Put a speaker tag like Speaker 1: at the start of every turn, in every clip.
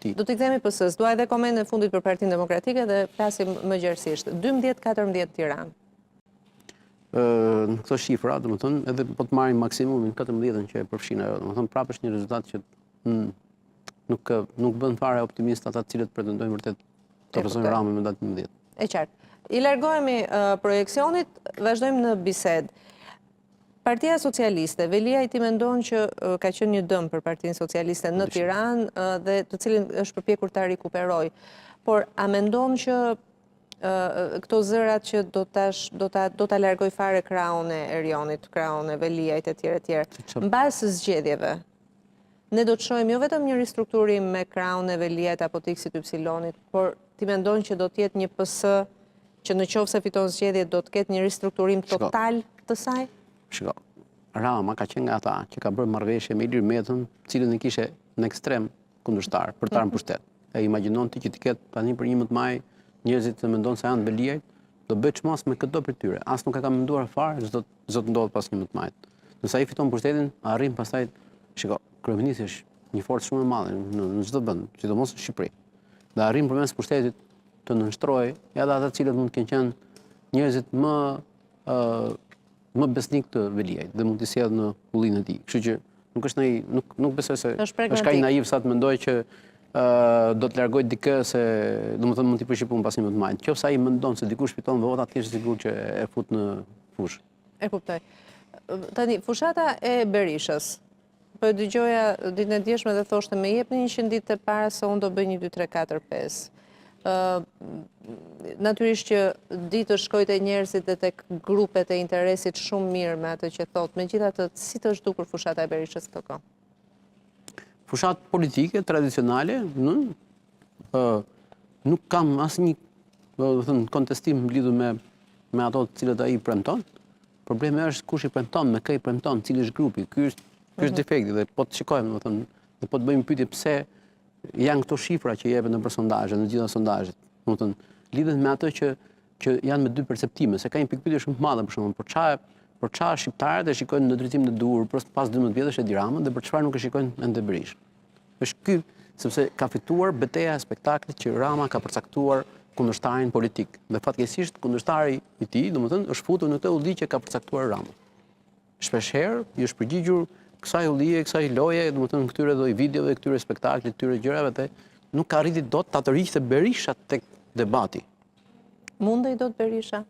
Speaker 1: Tij.
Speaker 2: Do t'i kthehemi PS-së. Dua edhe komentin e fundit për Partinë Demokratike dhe flasim më gjerësisht. 12 14 Tiranë.
Speaker 1: Ë në këto shifra, domethënë, edhe po të marrim maksimumin 14-ën që e përfshin ajo, domethënë prapë është një rezultat që mm, nuk nuk bën fare optimist ata të cilët pretendojnë vërtet të rrëzojnë Ramën në datë
Speaker 2: 11. E qartë. I largohemi projeksionit, vazhdojmë në bisedë. Partia Socialiste, Veliaj ti mendon që ka qenë një dëm për Partinë Socialiste në Tiranë dhe të cilin është përpjekur ta rikuperojë. Por a mendon që këto zërat që do ta do ta do ta largojë fare krahun e Erionit, krahun e Veliajt e tjerë e tjerë. Mbas zgjedhjeve, ne do të shohim jo vetëm një ristrukturim me krahun e Veliajt apo të X-it Y-it, por ti mendon që do të jetë një PS që në qoftë se fiton zgjedhjet do të ketë një ristrukturim total të saj?
Speaker 1: Shiko, Rama ka qenë nga ata që ka bërë marrëveshje me Ilir Metën, të cilin e kishte në ekstrem kundërshtar për të ardhur në mhm. pushtet. E imagjinon ti që të ketë tani për 11 maj njerëzit të mendon se janë Veliajt, do bëjë çmos me këdo prej tyre. As nuk e ka menduar fare ç'do ç'do të ndodhë pas 11 majit. Nëse ai fiton pushtetin, arrin pastaj, shiko, kryeministri është një forcë shumë e madhe në, në çdo vend, sidomos në Shqipëri. Dhe arrin përmes pushtetit të nënshtrojë edhe ata të cilët mund të kenë qenë njerëzit më ë më besnik të Veliajt dhe mund t'i sjellë në hullinë e tij. Kështu që nuk është naiv, nuk nuk besoj se është kaq naiv sa të mendojë që ë do të largojë dikë se domethënë mund t'i prishë punë pas 11 majit. Qoftë se ai mendon se dikush fiton vota, të jesh i sigurt që e fut në
Speaker 2: fushë. E kuptoj. Tani fushata e Berishës, Po e dëgjoja ditën e djeshme dhe thoshte më jepni 100 ditë të para se unë do bëj 1 2 3 4 5. Ë natyrisht që di të shkojë te njerëzit dhe tek grupet e interesit shumë mirë me atë që thotë. Megjithatë, si të është dukur fushata e Berishës këtë
Speaker 1: kohë? Fushatë politike tradicionale, në ë nuk kam asnjë, do të thënë, kontestim lidhur me me ato të cilët ai premton. Problemi është kush i premton, me kë i premton, cili është grupi. Ky është ky është mhm. defekti dhe po të shikojmë, domethënë, dhe po të bëjmë pyetje pse janë këto shifra që jepen nëpër sondazhe, në gjitha sondazhet. Domethënë, lidhet me atë që që janë me dy perceptime, se ka një pikëpyetje shumë të madhe për shembull, për çfarë për çfarë shqiptarët e shikojnë në drejtim të duhur për pas 12 vjetësh Edi Ramën dhe për çfarë nuk e shikojnë ende Berishën. Është ky, sepse ka fituar beteja e spektaklit që Rama ka përcaktuar kundërshtarin politik. Dhe fatkeqësisht kundërshtari i tij, domethënë, është futur në këtë ulli që ka përcaktuar Rama. Shpeshherë i është përgjigjur kësaj ullie, kësaj loje, domethënë këtyre lloj videove, këtyre spektaklit, këtyre gjërave dhe nuk ka arriti dot ta tërhiqte Berisha tek debati.
Speaker 2: Mundej dot Berisha?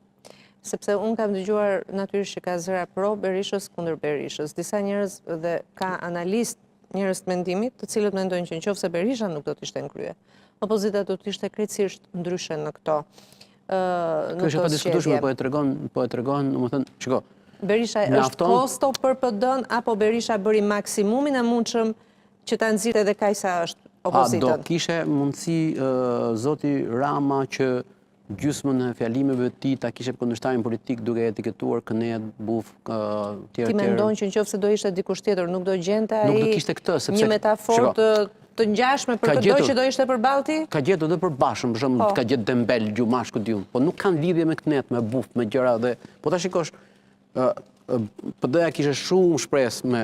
Speaker 2: Sepse unë kam dëgjuar natyrisht që ka zëra pro Berishës kundër Berishës. Disa njerëz dhe ka analistë njerëz të mendimit, të cilët mendojnë që në qoftë se Berisha nuk do të ishte në krye, opozita do të ishte krejtësisht ndryshe në këto
Speaker 1: në këto është e padiskutueshme, po e tregon, po e tregon, domethënë, shiko.
Speaker 2: Berisha është kosto për PD-n apo Berisha bëri maksimumin e mundshëm që ta nxirrte edhe kaq sa është
Speaker 1: opozitën? A do kishe mundësi zoti Rama që gjysmën e fjalimeve të tij ta kishe kundërshtarin politik duke etiketuar kënetë, buf,
Speaker 2: tjerë tjerë. Ti mendon që në qoftë se do ishte dikush tjetër, nuk do gjente ai nuk do kishte këtë, sepse një metaforë të të ngjashme për këdo që do ishte përballë
Speaker 1: tij? Ka gjetur edhe për Bashën, për shembull, po. ka gjetë dembel, gjumash, ku di unë, po nuk kanë lidhje me kënetë, me buf, me gjëra dhe po ta shikosh PD-ja kishte shumë shpresë me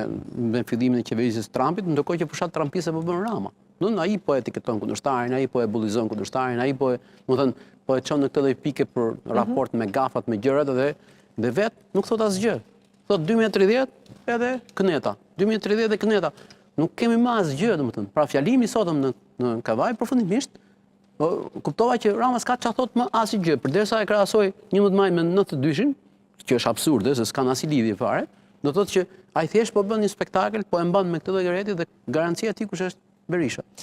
Speaker 1: me fillimin e qeverisjes së Trumpit, ndërkohë që fushatë trumpiste po bën Rama. Domethënë ai po e etiketon kundërshtarin, ai po e bullizon kundërshtarin, ai po e, domethënë, po e çon në këtë lloj pike për mm -hmm. raport me gafat, me gjërat dhe dhe vetë nuk thotë asgjë. Thotë 2030 edhe këneta. 2030 edhe këneta. Nuk kemi më asgjë, domethënë. Pra fjalimi i sotëm në në Kavajë përfundimisht po kuptova që Rama s'ka çfarë thotë më asgjë, përderisa e krahasoi 11 majin me 92-shin, që është absurde se s'kanë asnjë lidhje fare, do të thotë që ai thjesht po bën një spektakël, po e mban me këtë lloj rrjeti dhe garancia e tij kush është Berisha.